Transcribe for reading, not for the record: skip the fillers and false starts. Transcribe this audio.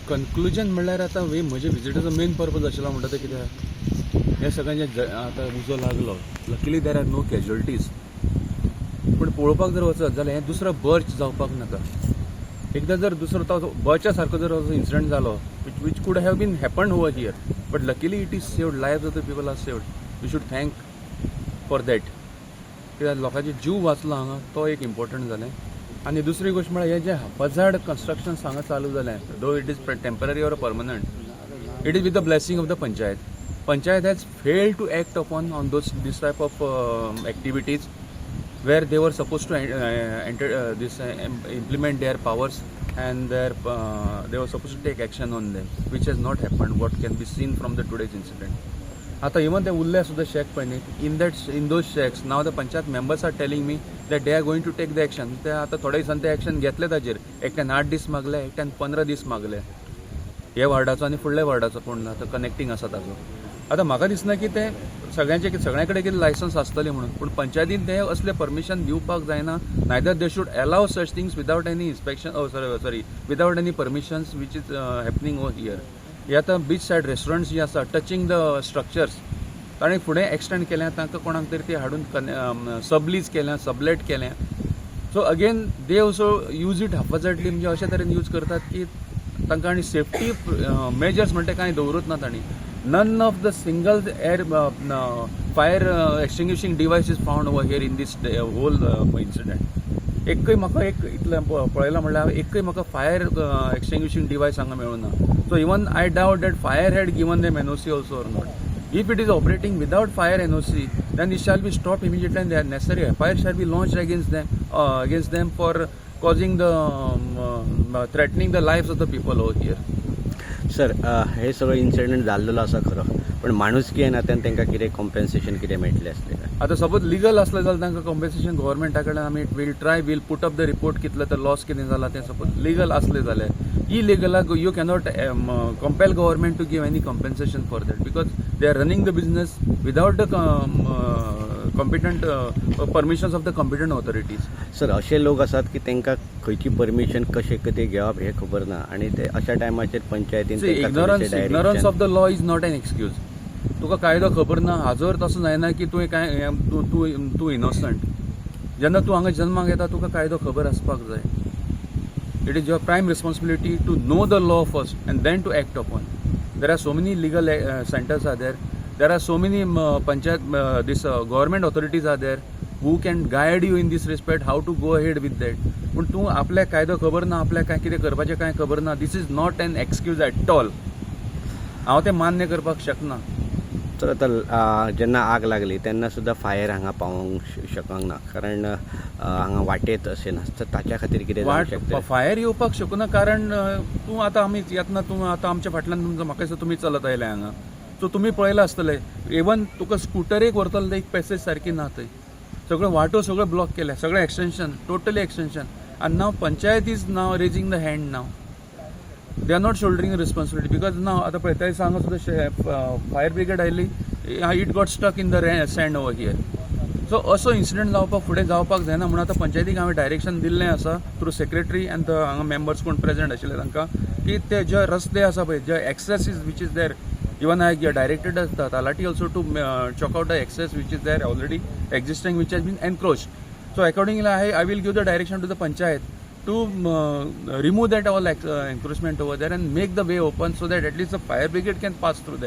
Conclusion म्हणल्यार आतां वे म्हजे विजिटाचो मेन पर्पज आशिल्लो म्हणटा तें कितें, हे सगळ्यांचे आतां उजो लागलो, luckily there are no casualties, पूण पळोवपाक जर वचत जाल्यार हें दुसरो बर्च जावपाक नाका. एकदां जर दुसरो तो बर्चा सारको जर असो इन्सिडंट जालो, which could have been happen over here, but luckily it is saved, life of the people are saved, we should thank for that. कित्याक लोकांचे जीव वाचलो हांगा, तो एक इम्पॉर्टंट जालें. आनी दुसरी गोश्ट म्हळ्यार हे जे हफाजार्ड कन्स्ट्रक्शन हांगा चालू जालें, though it is temporary or permanent, it is with the blessing of the panchayat. Panchayat has failed to act upon on those this type of activities where they were supposed to enter this implement their powers and their they were supposed to take action on them, which has not happened, what can be seen from the today's incident. आता even ते उरले सुद्दां shack पळय न्ही, in those shacks now the panchayat members are telling me that they are going to take the action. ते आतां थोड्या दिसान ते एक्शन घेतले ताजेर. एकट्यान 8 दीस मागले, एकट्यान 15 दीस मागले, हे वॉर्डाचो आनी फुडल्या वॉर्डाचो कोण आतां कनेक्टींग आसा ताजो. आतां म्हाका दिसना की ते सगळ्यांचे सगळ्या कडेन कितें लायसन्स आसतलें म्हणून, पूण पंचायतीन ते असले परमिशन दिवपाक जायना, neither they should allow such things without any inspection, sorry, without any permissions, which is happening over here. हे आतां बीच सायड रेस्टॉरंट्स जी आसा टचिंग the structures, ताणें फुडें एक्सटेंड केल्या, तांकां कोणाक तरी ती हाडून सबलीज केल्या, सबलेट केल्या. So again they also use it haphazardly, म्हणजे अशे तरेन यूज करतात की तांकां आनी सेफ्टी मेजर्स म्हणटा कांय दवरूच ना तांणी. None of the single air fire extinguishing device is found over here in this whole incident. एकय म्हाका एक इतलें पळयलां म्हणल्यार एकय म्हाका फायर एक्सटिंग्विशींग डिवायस हांगा मेळूना. So even I doubt that fire had given them NOC also or not. If it is operating without fire NOC, then it shall be stopped immediately and the necessary FIR shall be launched against them for causing the threatening the lives of the people over here. Sir, हे सगळं incident जाल्लेलो आसा खरो, पण माणुसकी या नात्यान तांकां कितें कॉम्पेन्सेशन कितें मेळटलें आसलें काय? आतां सपोज लिगल आसलें जाल्यार तांकां कॉम्पेन्सेशन गव्हर्मेंटा कडल्यान आमी will try, will put up the report, कितलें तर लॉस कितें जाला तें, सपोज लिगल आसलें जाल्यार. इलिगलाक you cannot compel government to give any compensation for that, because they are running the business without the competent permissions of the competent authorities. Sir, अशे लोक आसात की तांकां खंयची परमिशन कशें कितें घेवप हें खबर ना आनी ते अशा टायमाचेर पंचायतीन तांकां थोडेशें Ignorance direction of the law is not an excuse. तुका कायदो खबर ना हाजो अर्थ असो जायना की तुवें कांय तूं तूं तूं इनोसंट. जेन्ना तूं हांगा जन्माक येता, तुका कायदो खबर आसपाक जाय. It is your prime responsibility to know the law first and then to act upon. There are so many legal centers are there, there are so many panchayat, this government authorities are there who can guide you in this respect, how to go ahead with that. पूण तूं आपल्याक कायदो खबर ना, आपल्याक काय कितें करपाचें कांय खबर ना, this is not an excuse at all. हांव तें मान्य करपाक शकना. तर आतां जेन्ना आग लागली तेन्ना सुद्दां फायर हांगा पावोंक शकना, कारण हांगा वाटेत अशें ना, तर ताच्या खातीर कितें जावंक वाट शकता? फायर येवपाक शकना, कारण तूं आतां आमी येतना, तूं आतां आमच्या फाटल्यान तुमचो, म्हाका दिसता तुमी चलत आयले हांगा, सो तुमी पळयलां आसतलें, इवन तुका स्कुटरीक व्हरतलो एक पॅसेज सारकी ना थंय. सगळ्यो वाटो सगळ्यो ब्लॉक केल्या, सगळें एक्सटेन्शन, टोटली एक्सटेन्शन. आनी now panchayat is now raising the hand. Now they are not shouldering responsibility, because now आतां पळय, त्या दिसा हांगा सुद्दां फायर ब्रिगेड आयली, it got stuck in the sand over here. So असो इन्सिडंट जावपाक फुडें जावपाक जायना म्हणून आतां पंचायतीक हांवें डायरेक्शन दिल्लें आसा थ्रू सेक्रेटरी एंड हांगा मेंबर्स कोण प्रेझेंट आशिल्ले तांकां, की ते जे रस्ते आसा पळय, जे access is which is there, even I directed the talati also to chalk out the access which is there already existing, which has been encroached. So accordingly, I will give the direction to the panchayat to remove that all encroachment over there and make the way open so that at least the fire brigade can pass through that.